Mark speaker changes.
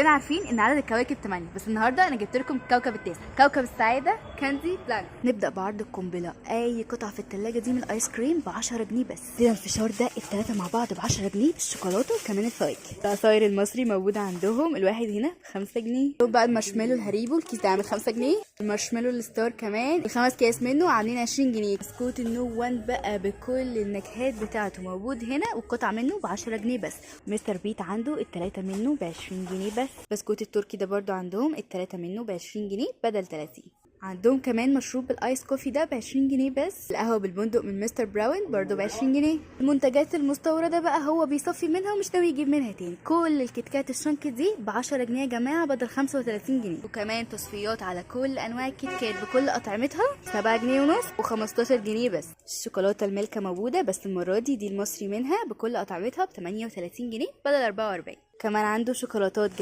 Speaker 1: كلنا عارفين ان عدد الكواكب 8، بس النهارده انا جبت لكم الكوكب التاسع، كوكب السعادة كاندي بلانت. نبدا بعرض القنبلة، اي قطعه في الثلاجة دي من الايس كريم ب 10 جنيه بس. كده الفشار ده الثلاثة مع بعض ب 10 جنيه بالشوكولاته وكمان الفواكه. العصاير المصري موجودة عندهم، الواحد هنا ب 5 جنيه. بقى المارشميلو الهريبو الكيس ده عامل 5 جنيه، المارشميلو الستار كمان الخمس اكياس منه عاملين 20 جنيه. بسكوت النو وان بقى بكل النكهات بتاعته موجود هنا، والقطعه منه ب 10 جنيه بس. مستر بيت عنده الثلاثة منه ب 20 جنيه بس. بسكوت التركي ده برضو عندهم الثلاثة منه ب 20 جنيه بدل 30. عندهم كمان مشروب بال ice coffee ده ب 20 جنيه بس. القهوة بالبندق من مستر براون برضو ب 20 جنيه. المنتجات المستورده بقى هو بيصفي منها ومش ناوي يجيب منها تاني. كل الكتكات الشنك دي ب 10 جنيه يا جماعة بدل 35 جنيه. وكمان تصفيات على كل انواع الكتكات بكل اطعمتها 7 جنيه ونص و15 جنيه بس. الشوكولاتة الملكة موجودة بس المرة دي المصري منها بكل اطعمتها ب 38 جنيه بدل 44. كمان عنده شوكولاتات